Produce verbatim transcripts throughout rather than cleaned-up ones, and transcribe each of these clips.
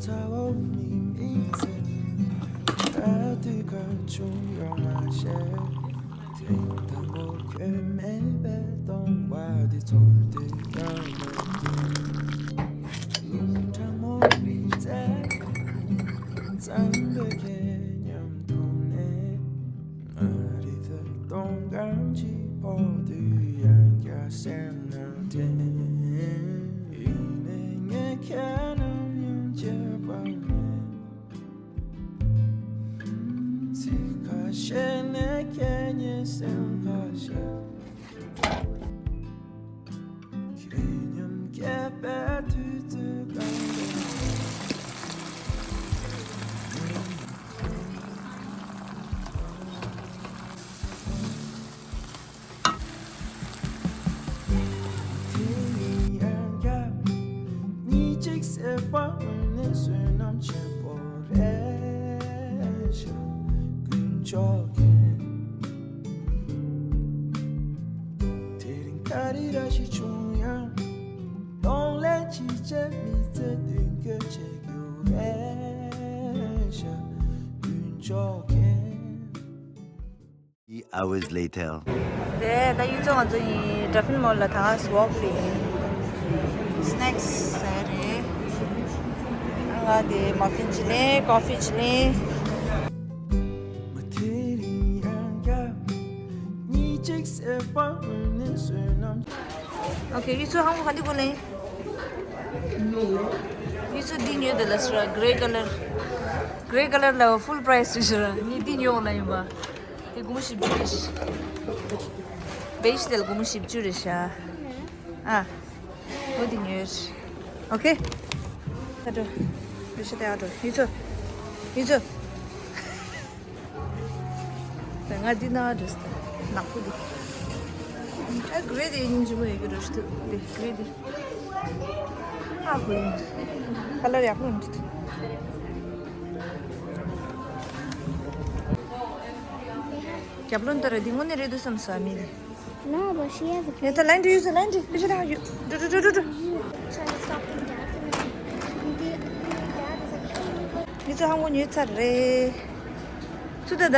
ཚ་བོ་མིན་མིན་ཟེར། ག་དུས་གང་བྱུང་ཡོང་མ་ཤེས། དེ་དང་པོ་ཁྱོད་མེད་པའི་སྟོང་པ་འདི་ཚོར་དུས་ཀྱང་མ་ཐུབ། རླུང་གྲང་མོ་མི་བཙལ། འཛམ་བུ་གའི་མཉམ་དུ་གནས། ཨ་རི་ཚོ་སྟོང་སྐམ་གྱི་ཕོག་དུས་ཡང་བསྐྱར་སེམས་ནང་དྲན། ཡིན་ནའི་ངས་ཁྱེད་རྣམས་ཡང་བརྗེད་པ་མེད། ཚིག་ཁ་ཤས་ནས་ཁྱེད་ཉིད་སེམས་ཁ་ཤས། ཁྱེད་མཉམ་བསྐྱལ་པའི་དུས་ཚོད་གང་དུ། དེ་ཡིན་ཡང་ཡ། གཉིས་གཅིག་སེ་བ་འོན་ནས་བསོད་ནམས་ཆེན་པོ་རེད་ཤག་དཀོན་མཆོག་མཁྱེན། དེ་རིང་ག་རེ་ར་ཞིག་བྱུང་ཡང་། གདོང་ལེན་ཅི་བྱེད་མི་ཚེ་མདུན་སྐྱོད་བྱེད་རྒྱུ་རེད་ཤག་དཀོན་མཆོག་མཁྱེན། Three hours later. དེ་ད་ཡུལ་ཚོ་ང་ཚོ་ཡིན་ཌ་ཕིན་མོལ་ལ་ད་ང་ཚོ་ཝོག་ལ་ཡིན། སི་ནེག་སི་ཟ་རེད། ང་དེ་མ་ཕིན་ཅི་ལེན་ཀོ་ཕི་ཅི་ལེན། ཨོ་ཁེ། ཡུལ་ཚོ་ཧང་གོ་ག་འདི་གོ་ལེན། ཡུལ་ཚོ་འདི་ཉོས་དེ་ལ་སི་ར་གྷི་རེ་ཀ་ལར། གྷི་རེ་ཀ་ལར་ལ་ཕུལ་པ་རའི་སི་རེད་ཤི་ར། ངས་འདི་ཉོ་ལ་ཡིན་པ། དེ་སྒོར་མོ་བཞི་བཅུ་རེད་ཤི། བེ་ཤི་དེ་ལ་སྒོར་མོ་བཞི་བཅུ་རེད་ཤ། ཨ། འོ་དེ་ཉོས། ཨོ་ཁེ། ད་འགྲོ། བེ་ཤི་དེ་ཨ་འགྲོ། ཡུལ་ཚོ། ཡུལ་ཚོ། ད་ང་འདི་ན་འགྲོ་སི་ད། ནག་པོ་འདི། ཨ་གྷི་རེ་དེ་སྙིང་རྗེ་མོ་ཡོད་ཀྱི་འགྲོ་ཤི་ཐུབ་དེ་གྷི་རེ་དེ། ཨ་ཁོ་ཡིན། ཁ་ལར་ཡག་པོ་འདུག་རྒྱབ་ལོན་ལྟར་འདི་དངོས་གནས་རེད་འདུག་བསམ་ས་མི་རེད། No, but she has a ཡ་ད་ལན་འགྲོ་ཡུལ་ཚོ་ལན་འགྲོ། ཕི་ཤ་ད་ཡོད། འགྲོ་འགྲོ་འགྲོ་འགྲོ་འགྲོ། Trying to stop them dancing. They, they dad is like, "Oh my God." ཡུལ་ཚོ་ཧང་གོ་ཉོས་ཚར་རེད། ཚུར་ད་ད།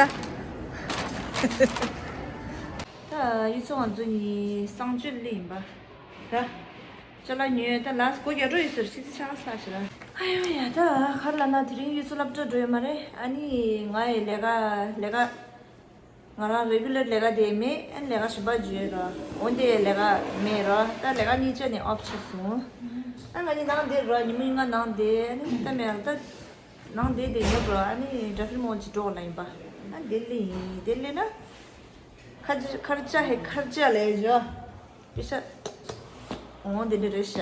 ད་ཡུལ་ཚོ་ང་ཚོ་གཉིས་གསང་སྤྱོད་ལས་ཡིན་པ། ད། ཅ་ལག་ཉོས་ད་ལགས་སྒོ་རྒྱག་འགྲོ་ཡོད་ཟེར་ཕྱི་ཚེ་ཆང་ས་ལ་ཞེ་ལ། ཨ་ཡོ་ཡ་ད་ག་རེ་ལབ་ན་དེ་རིང་ཡུལ་ཚོ་སློབ་གྲྭ་འགྲོ་ཡོད་མ་རེད། ཨ་ནི་ང་ཡི་ལས་ཀ་ལས་ཀ་ང་རང་རེ་གུ་ལར་ལས་ཀ་དེ་མེད། ཨ་ནི་ལས་ཀ་གཞན་པ་བརྗོད་ར། འོན་ཏེ་ལས་ཀ་མེད་ར། ད་ལས་ཀ་གཉིས་ཆ་ནས་ཨོཕ་ཆགས་སོང་། ཨ་ང་གཉིས་ནང་བསྡད་ར། ཉི་མ་ལྔ་ནང་བསྡད། ཨ་ནི་ད་མེད་ད་ནང་བསྡད་དེ་ཉོབ་ར། ཨ་ནི་ཌ་ཕིན་མོལ་གྱི་འགྲོ་ལ་ཡིན་པ། ཨ་ནི་དེ་ལས་ཡིན་དེ་ལས་ན། ཁ་ཅི་ཁར་ཅ་ཧེ་ཁར་ཅ་ལས་ཇོ། པེ་ཤ། འོང་དེ་འདྲ་རེད་ཤག་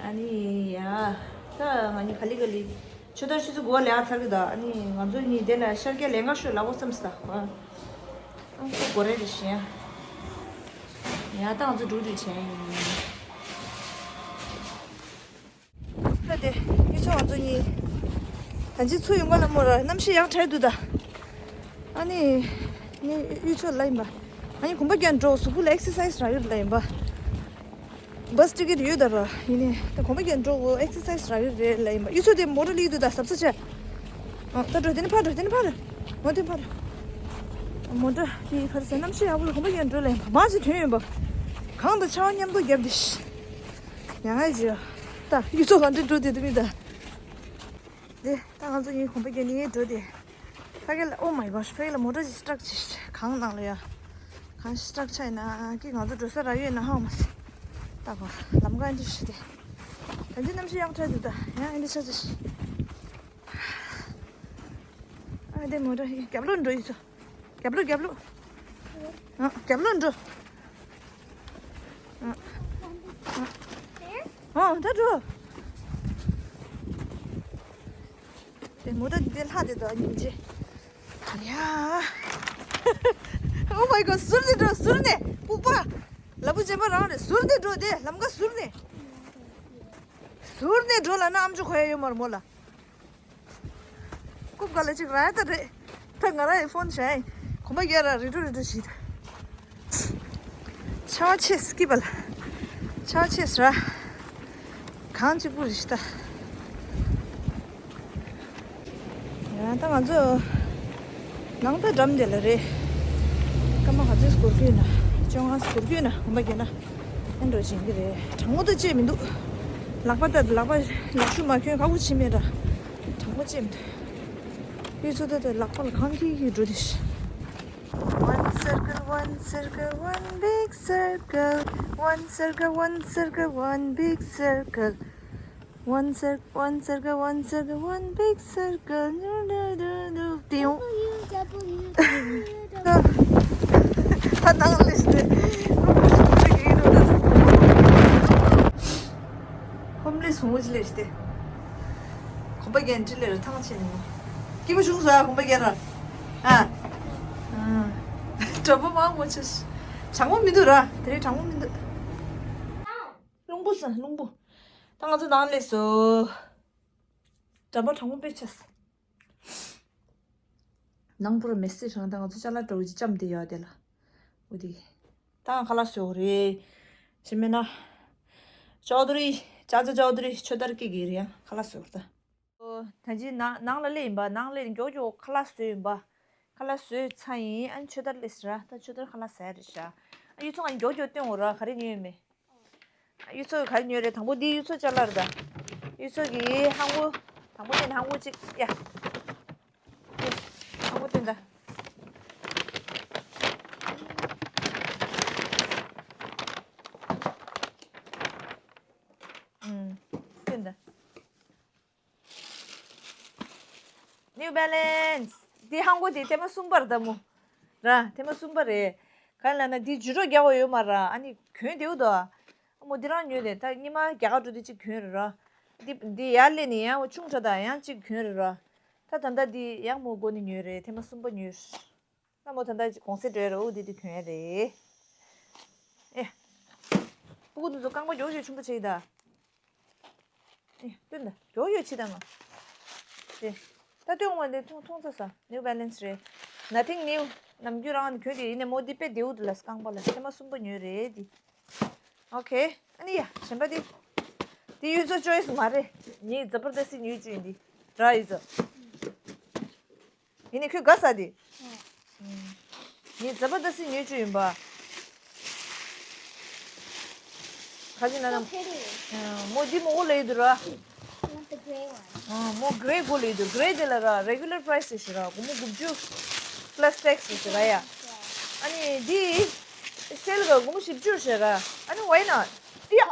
ཨ་ནི་ཡ། ད་ང་གཉིས་ག་ལེ་ག་ལེ། ཆུ་ཚོད་བཞི་ཚོ་དགུ་པ་ལས་ཨ་ཚར་གི་ད། ཨ་ནི་ང་ཚོ་གཉིས་དེ་ལ་ཤར་སྐྱ་ལེན་ག་ཤོད་ལ་འོ་བསམ་སྟ། ཨ་ཁོ་གོ་རེ་རེ་ཤི་ཡ། ཡ་ད་ང་ཚོ་འགྲོ་འགྲོ་བྱས་ཡིན། ད་དེ་ཡུལ་ཚོ་ང་ཚོ་གཉིས། ད་ཅི་ཚུར་ཡོང་ག་ལ་མོ་ར་གནམ་གཤིས་ཡག་དྲག་འདུག་ད། ཨ་ནི། ངས་ཡུལ་ཚོ་ལ་ཡིན་པ། ཨ་ནི་གོམ་པ་རྒྱག་འགྲོ་གཟུགས་པོ་ལ་ཨེག་སར་སའི་ཛི་རག་ཡོད་ལ་ཡིན་པ། བྷ་སི་ཊི་ཀེ་ཊི་ཡོད་ད་ར་ཡིན་ནས་ད་གོམ་པ་རྒྱག་འགྲོ་གོ་ཨེག་སར་སའི་ཛི་རག་ཡོད་རེད་ལ་ཡིན་པ། ཡུལ་ཚོ་དེ་མོ་ཊ་ལི་འདུག་ད་གཟབ་གཟབ་བྱས། ཨ་ད་འགྲོ་དེ་ནི་ཕར་འགྲོ་དེ་ནི་ཕར་འགྲོ། མོ་དེ་ཕར་འགྲོ། མོ་ཊ་དེ་ཕར་ཟ་གནམ་གཤིས་ཡག་པོ་ལ་གོམ་པ་རྒྱག་འགྲོ་ལ་ཡིན་པ་མ་ཅི་དོན་ཡོད་པ། གངས་དང་ཆར་པ་མཉམ་དུ་བརྒྱབ་དེ། ཡང་ཨེ་ཅི། ད་ཡུལ་ཚོ་ག་འདྲ་འགྲོ་དེ་དུ་མི་ད། དེ་ད་ང་ཚོ་ཡིན་གོམ་པ་རྒྱག་ནི་འགྲོ་དེ། ཕ་གི་ལ། Oh my gosh, ཕ་གི་ལ་མོ་ཊ་ཞིག་སི་ཊག་ཅིག་གངས་ནང་ལ་ཡ། གངས་ཞིག་སི་ཊག་ཆགས་ཡིན་ན་ཀི་ང་ཚོ་འགྲོ་ས་རག་ཡོད་ན་ཧ་མ་སི། ད་གོ་ལམ་ཀ་འདི་ཞིག་དེ། ད་འདི་གནམ་གཤིས་ཡག་དྲག་འདུག་ད་ཡང་འདི་ཆ་ཚ་ཞིག་ཨ་དེ་མོ་ཊ་ཞིག་རྒྱབ་ལོགས་འགྲོ་ཡིན་ཚོ། རྒྱབ་ལོགས་རྒྱབ་ལོགས། ཨ་རྒྱབ་ལོགས་འགྲོ། ཨ་ཨ་ཨ་ད་འགྲོ། དེ་མོ་ཊ་འདི་ལྷག་དེ་དོ་སྙིང་རྗེ། ཡ། Oh my God, ཟུར་ནས་འགྲོ་ཟུར་ནས། སྤུག་པ། ལ་ཕུག་རྗེན་པ་རང་རེད། ཟུར་ནས་འགྲོ་དེ་ལམ་ཀ་ཟུར་ནས། ཟུར་ནས་འགྲོ་ལ་ན་ཨམ་ཅོག་གོ་ཡ་ཡོད་མ་རེད་མོ་ལ། རྐུབ་ག་ལ་ཅིག་ར་ཡ་ད་རེད། ད་ང་རང་ཡི་ཕོན་བྱས། གོམ་པ་རྒྱག་ར་རི་ཀྲོ་རི་ཀྲོ་བྱེད། ཆར་པ་ཆེ་སི་ཀི་བལ། ཆར་པ་ཆེ་སི་ར། གངས་གཅིག་པུ་རེད་ཤི་ད། ཡང་ད་ང་ཚོ་ནང་ད་འགྲམ་དེ་ལ་རེད། སྐར་མ་ག་ཚོད་འགོར་གྱི་ཡོད་ན། བཅོ་ལྔ་འགོར་གྱི་ཡོད་ན་གོམ་པ་རྒྱག་ན་ཨེ་འགྲོ་བཞིན་གྱི་རེད། གྲང་མོ་ད་ཅེས་མི་འདུག་ལག་པ་ད་ལག་པ་ལག་ཤུབས་མ་གྱོན་ཁག་པོ་བྱེད་མེད་ར། གྲང་མོ་ཅེས་མི་འདུག་ཡུལ་ཚོ་ད་ད་ལག་པ་ལ་གང་གི་གི་འགྲོ་དེ། One circle, one circle, one big circle. One circle, one circle, one big circle. One cir- one circle, one circle, one big circle. Do, do, do, do. ད་ནང་ལས་ཏེ། ཧོམ་ལེས་ཧོམ་ལེས་ཏེ། གོམ་པ་རྒྱག་འདྲི་ལེ་ར་ཐང་ཆད་ནས་མོ། སྐྱིད་པོ་བྱུང་ཟ་གོམ་པ་རྒྱག་ར། ཨ། ཨ། གྲོད་པ་མང་མོ་ཆེ། གྲང་མོ་མི་འདུག་ར། དེ་རིང་གྲང་མོ་མི་འདུག་རླུང་བུ་ཟ་རླུང་བུ། ད་ང་ཚོ་ནང་ལས་སོ། གྲམ་པ་གྲང་མོ་དཔེ་ཆེ། ནང་པུར་མེ་སི་རང་ད་ང་ཚོ་ཅ་ལག་འདྲ་བོ་ཅིག་ལྕམ་དེ་ཡོད་དེ་ལ། འོ་དེ། ད་ང་ཁ་ལག་བཟོ་རེད། ཞེ་མེད་ན། ཅོག་དུ་རི། ཅ་ཅ་ཅོག་དུ་རི་ཆོས་དར་སྐྱེ་གི་རེད་ཡང་ཁ་ལག་བཟོ་ར་ད། ཨོ། ད་ཅི་ནང་ནང་ལ་སླེབས་ཡིན་པ། ནང་སླེབས་མགྱོགས་མགྱོགས་ཁ་ལག་བཟོས་ཡིན་པ། ཁ་ལག་བཟོས་ཚར་ཡིན། ཨ་ནི་ཆོས་དར་སླེབས་ཟེར་ར། ད་ཆོས་དར་ཁ་ལག་ཟ་ཡ་རེད་ཤག་ཨ་ཡུལ་ཚོ་ང་མགྱོགས་མགྱོགས་སྟོན་འོ་ར། ག་རེ་ཉོས་ཡོད་མེད། ཨ་ཡུལ་ཚོ་ག་རེ་ཉོས་རེད། དང་པོ་འདི་ཡུལ་ཚོ་ཅ་ལག་རེད་ད། ཡུལ་ཚོ་གི་ཧང་གོ། དང་པོ་དེ་ནི་ཧང་གོ་གཅིག་ཡ། ཧང་གོ་སྟོན་ད། ཨུམ། སྟོན་ད། New Balance། འདི་ཧང་གོ་དེ་ཐེངས་མ་གསུམ་པ་རེད་ད་མོ། ར་ཐེངས་མ་གསུམ་པ་རེད། ག་རེ་ལབ་ན་འདི་འཇུ་རོགས་རྒྱག་དགོས་ཡོད་མ་ར། ཨ་ནི་གྱོན་བདེ་བོ་འདུག་ཨ་མོ་འདི་རང་ཉོས་དེ་ད་སྔོན་མ་རྒྱ་གར་འགྲོ་དུས་གཅིག་གྱོན་རེད་ར། འདི་འདི་ཡར་སླེབས་ནས་ཡང་ཆུང་དྲགས་ད་ཡང་གཅིག་གྱོན་རེད་ར། ད་ད་ལྟ་འདི་ཡང་མོ་སྒོ་ནས་ཉོས་རེད། ཐེངས་མ་གསུམ་པ་ཉོས། ད་མོ་ད་ལྟ་གོང་སེ་འགྲོ་ཡ་རེད། འོ་འདི་འདི་གྱོན་ཡ་རེད། ཨེ། སྤུ་གུ་འདི་ཚོ་རྐང་པ་མགྱོགས་མགྱོགས་ཆུང་པོ་བྱེད་ཀྱི་ད། ཨེ། སྟོན་ད། མགྱོགས་མགྱོགས་བྱེད་ད་ང་། དེ། ད་སྟོན་འོང་བ་འདི་མཐོང་མཐོང་ཚ་ས། New Balance རེད། Nothing new། ནམ་རྒྱུན་རང་གྱོན་དེ་ཡིན་ནས་མོ་འདི་དཔེ་བདེ་བོ་འདུག་ལ། རྐང་པ་ལ་ཐེངས་མ་གསུམ་པ་ཉོས་རེད་འདི། ཨོ་ཁེ། ཨ་ནི་ཡ་གཞན་པ་འདི། འདི་ཡུལ་ཚོ་choice མ་རེད། ངས་ཛ་བར་དསྟི་ཉོས་བཅུག་ཡིན་འདི། ར་ཡུལ་ཚོ། ཡིན་ནའི་ཁྱོད་དགའ་ས་དེ། ངས་ཛ་བར་དསྟི་ཉོས་བཅུག་ཡིན་པ། ག་ཅི་ན་ན། So pretty. མོ་འདི་མོ་གོ་ལེ་འདུག་ར། I want the gray one. མོ་གྷི་རེ་གོ་ལེ་འདུག་གྷི་རེ་དེ་ལ་ར་regular price ཞེས་ར། སྒོར་མོ་དགུ་བཅུ་plus tax ཞེས་ར་ཡ། ཨ་ནི་འདི་སེལ་ག་སྒོར་མོ་བཞི་བཅུ་ཞེས་ར། ཨ་ནི་why not? ཡ།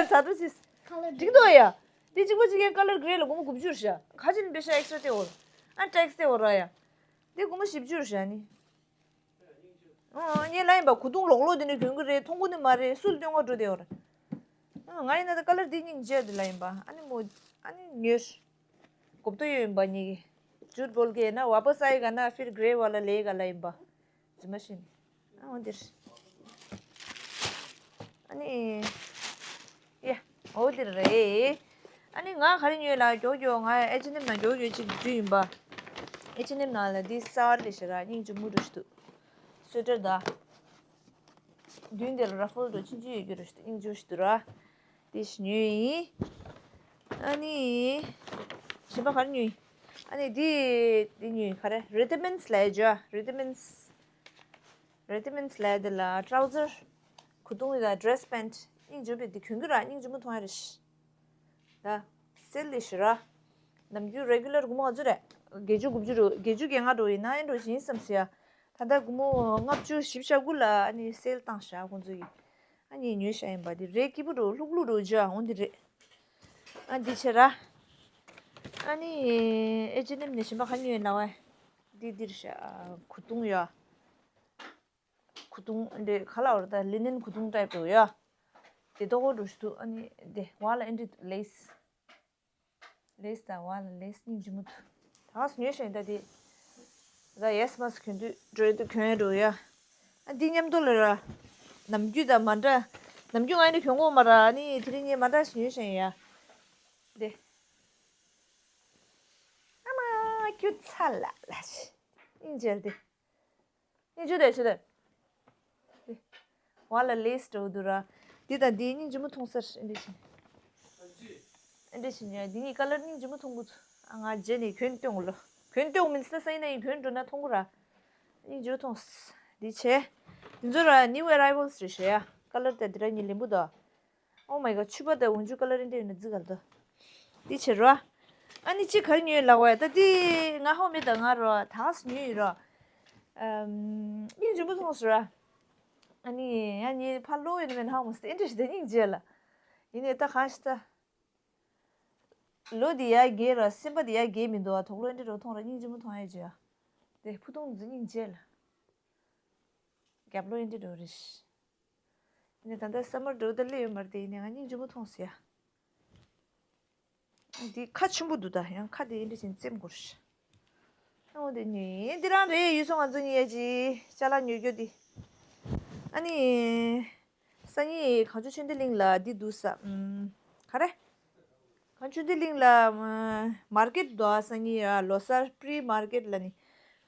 ཟ་འདུག་ཅིས། Color འགྲིག་འདུག་ཡ། འདི་གཅིག་པ་གཅིག་རྐྱང་color gray ལ་སྒོར་མོ་དགུ་བཅུ་རེད་ཤག་ག་ཅི་ནས་པེ་ཤ་extra སྟེར་འོ། ཨ་tax སྟེར་འོ་ར་ཡ། འདི་སྒོར་མོ་བཞི་བཅུ་རེད་ཤག་ནི། ཨོ་ངས་ལབ་ཡིན་པ། གོས་ཐུང་ལོག་ལོག་དེ་ནས་གྱོན་གི་རེད། མཐོང་གི་ནི་མ་རེད། སུ་ལ་སྟོན་ག་འགྲོ་བསྡད་འོ་ར། ཨ་ང་ཡིན་ན་ད་color འདི་སྙིང་རྗེ་འདི་ལབ་ཡིན་པ། ཨ་ནི་མོ་ཨ་ནི་ཉོས། གོ་བརྡ་ཡོད་ཡིན་པ་ཉིད་ཀྱི། झूठ बोल के ना वापस आएगा ना फिर ग्रे वाला लेगा ལབ་ཡིན་པ། རྫུན་མ་བཤད་ནི། ཨ་འོ་འདིར། ཨ་ནི། ཡ། འོ་འདིར་རེད། ཨ་ནི་ང་ག་རེ་ཉོས་ལ་མགྱོགས་མགྱོགས་ང་H&M ནང་མགྱོགས་མགྱོགས་ཅིག་འཛུལ་ཡིན་པ། H&M ནང་ལ་འདི་གསར་ལས་ཤེས་ར། སྙིང་རྗེ་མོ་འདྲ་ཞིག་འདུག་སུ་ཊར་ད། མདུན་དེ་ལ་ར་ཧྥལ་འདྲ་ཆུང་ཆུང་ཡོད་རྒྱུ་རེད་ཤག་སྙིང་རྗེ་ཞིག་འདུག་ར། དེ་ཞིག་ཉོས་ཡིན། ཨ་ནི། གཞན་པ་ག་རེ་ཉོས་ཡིན། ཨ་ནི་དེ་དེ་ཉོས་ཡིན། ག་རེ་Ritmentsལབ་ཡ་ཇོ། Ritments། Ritmentsལབ་ཡ་དེ་ལ་trouser། གོས་ཐུང་ཡོད་ད། Dress pant། སྙིང་རྗེ་པོ་དེ་གྱོན་གི་ར། སྙིང་རྗེ་མོ་མཐོང་ཡ་རེད་ཤག་ད་སེལ་ལས་ཤི་ར། ནམ་རྒྱུན་regular སྒོར་མོ་ག་ཚོད་རེད། བརྒྱད་ཅུ་དགུ་བཅུ་འགྲོ། བརྒྱད་ཅུ་གྱ་ལྔ་འགྲོ་ཡིན་ན་ཨེ་འགྲོ་བཞིན་བསམ་སོང་ཡ། ད་ལྟ་སྒོར་མོ་ལྔ་བཅུ་བཞི་བཅུ་དགུ་ལ་ཨ་ནི་སེལ་བཏང་ཤག་ཁོང་ཚོ་གིས། ཨ་ནི་ཉོས་ཤག་ཡིན་པ། འདི་རེད་སྐྱིད་པོ་འགྲོ། ལྷུག་ལྷུག་འགྲོ་ཇ་འོང་འདི་རེད། ཨ་འདི་བྱེད་ར། ཨ་ནི་H&M ནས་གཞན་པ་ག་ཉོས་ན་བ། འདི་འདིར་ཤག་གོས་ཐུང་ཡ། གོས་ཐུང་འདི་ག་ལ་བར་ད་linen གོས་ཐུང་type འགྲོ་ཡ། དེ་ཏོག་ཏོག་འགྲོ་ཞིག་འདུག་ཨ་ནི་དེ་བ་ལ་ཨེ་འདྲི་lace། Lace ད་བ་ལ་lace སྙིང་རྗེ་མོ་འདུག་ད་ང་ཉོས་ཤག་ཡིན་ད་དེ། ད་ཡེས་མ་སི་གྱོན་དུས་འགྲོ་ཡ་དུས་གྱོན་ཡ་འགྲོ་ཡ། ཨ་འདི་མཉམ་དུ་ལ་ར། ནམ་རྒྱུན་ད་མ་འདྲ། ནམ་རྒྱུན་ང་ཡིན་ན་གྱོན་གོ་མ་ར། ཨ་ནི་དེ་རིང་ངས་མ་འདྲ་ཞིག་ཉོས་ཤག་ཡིན་ཡ། དེ། ཨ་མ་ཁྱོད་ཚ་ལ་ལ་ཞིག་སྙིང་རྗེ་དེ། སྙིང་རྗེ་དེ་ཆེ་དེ། དེ། བ་ལ་lace འདྲ་བོ་འདུག་ར། འདི་དང་འདི་སྙིང་རྗེ་མོ་མཐོང་སར་ཨེ་འདྲ་ཞིག་ཨེ་འདྲ་ཞིག་ཉོ་འདི་གཉིས་color སྙིང་རྗེ་མོ་མཐོང་གི་འདུག་ཨ་ང་རྗེས་ནས་གྱོན་སྟོན་གོ་ལོ། གྱོན་སྟོན་མིན་ཟེར་ན་སང་ཉིན་ནས་གྱོན་འགྲོ་ན་མཐོང་གི་ར། སྙིང་རྗེ་པོ་མཐོང་། འདི་བྱས། འདི་ཚོ་ར་new arrivals རེད་ཤག་ཡ། ཀ་ལར་དེ་འདི་ར་གཉིས་ལེན་པོ་འདུག Oh my god, ཕྱུ་པ་དང་འོག་འཇུག་ཀ་ལར་འདི་ཡོད་ན་རྫི་གར་འདུག་འདི་བྱས་ར། ཨ་ནི་ཅི་གར་ཉོས་ལགས་བ་ད་འདི་ང་ཧོ་མེད་ད་ང་ར་ཐག་ཉོས་ཡོད་ར། ཨམ། སྙིང་རྗེ་པོ་མཐོང་སོང་ར། ཨ་ནི་ཡ་ནི་ཕ་ལོ་ཡོད་མེད་ཧ་མོ་སྟེ་འདྲ་ཞིག་དེ་སྙིང་རྗེ་ལ། ཡིན་ནའི་ད་གང་ཞིག་ད། ལོ་འདི་ཡར་རྒས་ར་སེམས་པ་འདི་ཡར་རྒས་མི་འདུག་ཨ། དོག་ལོ་འདི་འགྲོ་མཐོང་ར་སྙིང་རྗེ་མོ་མཐོང་ཡ་ཅི་ཡ། དེ་ཕུ་ཐུང་འཛི་སྙིང་རྗེ་ལ། རྒྱབ་ལོ་འདི་འགྲོ་རེ་ཤི། ནས་ད་ལྟ་སམ་མར་འགྲོ་ད་སླེབས་ཡོད་མ་རེད་དེ་ཡིན་ནའི་ང་སྙིང་རྗེ་མོ་མཐོང་སི་ཡ། འདི་ཁ་ཆེན་པོ་འདུག་ད་ཡང་ཁ་དེ་འདྲ་ཞིག་བཙེམ་དགོས་ཤི། ཨོ་དེ་ནི་འདི་རང་རེད་ཡུལ་སོང་ང་ཚོ་གཉིས་ཡ་ཅི་ཅ་ལག་ཉོ་རྒྱུ་དེ། ཨ་ནི། སང་ཉིན་གངས་ལྗོངས་ཆོས་ལྡན་གླིང་ལ་འདི་འདུག་ས། ཨམ། ག་རེ། གངས་ལྗོངས་ཆོས་ལྡན་གླིང་ལ་མ་མར་ཀེཊ་འདུག་ཨ། སང་ཉིན་ཨ་ལོ་གསར་པི་རི་མར་ཀེཊ་ལ་ནི།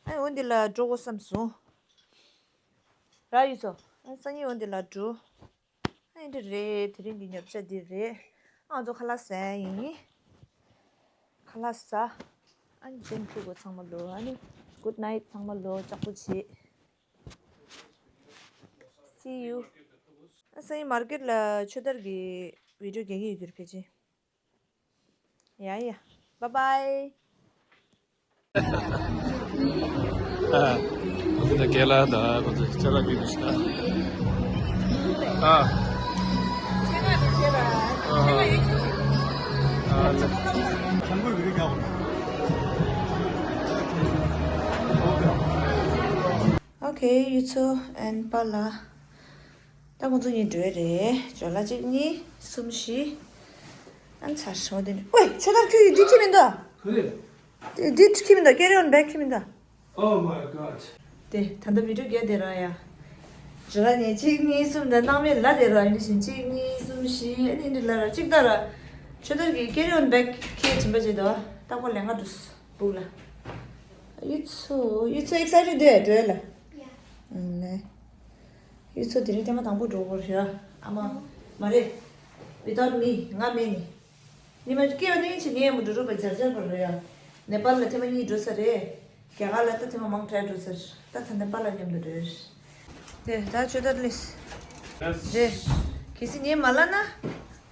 ཨ་འོ་འདི་ལ་འགྲོ་དགོས་བསམ་སོང་། ར་ཡུལ་སོ། ཨ་སང་ཉིན་འོ་འདི་ལ་འགྲོ། ཨ་འདི་རེད་དེ་རིང་གི་ཉོ་ཆ་འདི་རེད། ཨ་ང་ཚོ་ཁ་ལག་ཟ་ཡིན། ཁ་ལག་ཟ། ཨ་ནི་ཇེན་ཕུ་གོ་ཚང་མ་ལོ་ཨ་ནི་good night ཚང་མ་ལོ་ལྕགས་པོ་བྱེད། See you. ཨ་སང་ཉིན་མར་ཀེཊ་ལ་ཆོས་དར་གྱི་བི་ཌིའོ་རྒྱག་གི་ཡོད་རྒྱུར་ཕལ་ཆེར། ཡ་ཡ། Bye bye. ཨ། ཁོ་ཚོ་ད་རྒན་ལགས་དང་ཁོ་ཚོ་ཅ་ལག་ཉོས་འདུག་ཤག་ཨ། ཨ་ཧ། ཨ་ཙི། Okay, ཡུལ་ཚོ་ཨན་པ་ལ། ད་ཁོང་ཚོ་གཉིས་འགྲོ་ཡི་རེད། ཇོ་ལ་གཅིག་གཉིས་གསུམ་བཞི། ཨན་ཚར་སོང་དེ་ནི། ཨོའི་ཆོས་དར་ཁྱོད་ཀྱིས་འདི་ཁྱེར་མི་འདུག་ག་རེ། འདི་འདི་ཁྱེར་མི་འདུག carry on bag ཁྱེར་མི་འདུག Oh my god. དེ་ད་ལྟ་བི་ཌིའོ་རྒྱག་བསྡད་ར་ཡ། ཇོ་ལ་ནས་གཅིག་གཉིས་གསུམ་དང་སྣང་མེད་ལ་བསྡད་ར་ཡིན་ཞིང་གཅིག་གཉིས་གསུམ་བཞི་ཨ་ནི་འདི་ལ་ར་གཅིག་ད་ར། ཆོས་དར་གྱིས་carry on bag ཁྱེར་དྲན་པ་བྱེད་དོ། ད་ཁོ་ལས་ང་འགྲོ་སོང་། སྦུག་ལ། ཡུལ་ཚོ་ཡུལ་ཚོ་excited དེ་འགྲོ་ལ། ཡ། ཨང་ནས། ཡུལ་ཚོ་དེ་རིང་ཐེངས་མ་དང་པོ་འགྲོ་གི་རེད་ཨ་མ། མ་རེད། Without me ང་མེད་ནི། ཉི་མ་སྐྱེ་བ་ནས་ཕྱིན་ནས་མི་འགྲོ་རུ་བ་འཇར་འཇར་བར་རེད་ཡ། ནེ་པཱལ་ལ་ཐེངས་མ་གཉིས་འགྲོ་ས་རེད། རྒྱ་གར་ལ་ད་ཐེངས་མ་མང་དྲགས་འགྲོ་ས་རེད། ད་ད་ནེ་པཱལ་ལ་མཉམ་དུ་འགྲོ་ཡོད་རེད། དེ་ད་ཆོས་དར་ལིས། རེད། གལ་སྲིད་ངས་མ་ལབ་ན།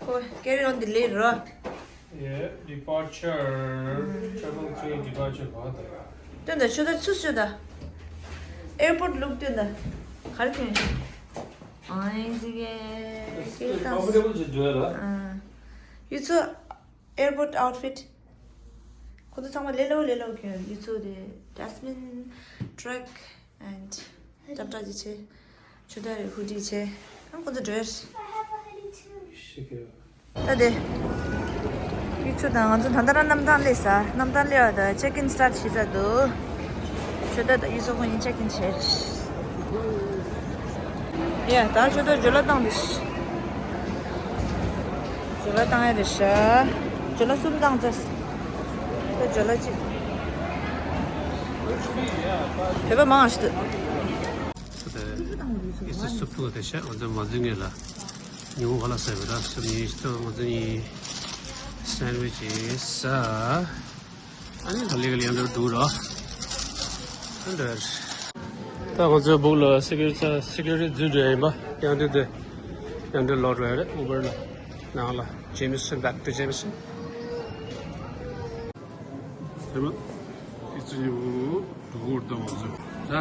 ཁོ་carry on delay རོ། Yeah, departure. Travel to departure bar. སྟོན་ད་ཆོས་དར་ཚུར་ཤོད་ད། airport look སྟོན་ད། ག་རེ་གྱོན་ཡོད། ཨ་ཨིན་ཟི་གེ། It's still comfortable to do it, huh? ཨ། ཡུལ་ཚོ། airport outfit. ཁོ་ཚོ་ཚང་མ་ལེ་ལོ་ལེ་ལོ་གྱོན་ཡོད། ཡུལ་ཚོ་དེ་dustbin, truck and ཏབ་ཏྲ་ཅིག་བྱས། ཆུ་དར་རེ་ཧུ་ཌི་བྱས། ཨ་ཁོ་ཚོ་འགྲོ་ཡ་རེད། ད་དེ། ཡུལ་ཚོ་དང་ང་ཚོ་ད་ལྟ་རང་གནམ་ཐང་སླེབས་ས། གནམ་ཐང་སླེབས་པ་དང་check in start བྱེད་ས་འདུག་ཆུ་དར་དང་ཡུལ་ཚོ་ཁོ་གཉིས་check in བྱས་རེད། ཡ་ད་ཆུ་དར་ཇོ་ལ་བཏང་འདུག་ཇོ་ལ་བཏང་ཡ་རེད་ཤག་ཇོ་ལ་གསུམ་བཏང་ཚར། ད་ཇོ་ལ་གཅིག་བོད་པ་མང་ཞིག་འདུག་ཨི་སི་སུབ་ཐུག་དེ་ཤ་ང་ཚོ་མ་འཛུལ་ངེས་ལ། ཉིན་གུང་ག་ལ་ཟ་བའི་ར་སུབ་ཉིན་ཞིག་ཐུག་ང་ཚོ་གཉིས་སེན་ཝིཆ་ཟ། ཨ་ནི་ག་ལེ་ག་ལེ་ཡང་འདྲ་འདུག་ར། ཨ་འདྲ། ད་ང་ཚོའི་སྦུག་ལ་སི་ཀུ་རི་སི་ཀུ་རི་འཛུལ་འགྲོ་ཡ་ཡིན་པ་ཡང་འདྲ་དེ། ཡང་འདྲ་ལོག་འགྲོ་ཡ་རེད་ཨུ་བར་ལ། ནང་ལ་Jameson, back to Jameson. དེ་མ། ཨི་ཙི་ཉི་བུ་འགྲོ་གི་རེད་ད་ང་ཚོ། ད།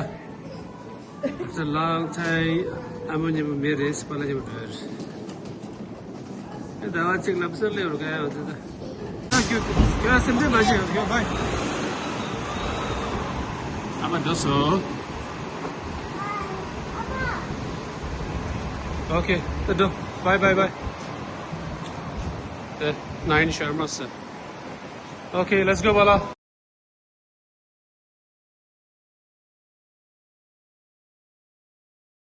It's a long time. ཨ་མ་མཉམ་པོ་མེད་རེད། སི་པ་ལ་མཉམ་པོ་འགྲོ་ཡ་རེད། ཨེ་ཟླ་བ་གཅིག་ལམ་སང་སླེབས་རོགས་ཡ་ང་ཚོ་ད། ད་ཁྱོད་ཁྱོད་སེམས་ཁྲལ་མ་བྱེད། ཡོ་བྷའི། ཨ་མ་འགྲོ་སོང་། Okay, ད་འགྲོ། Bye, bye, bye. ད་nine ཤར་མ་ཟེར། Okay, let's go, བ་ལ།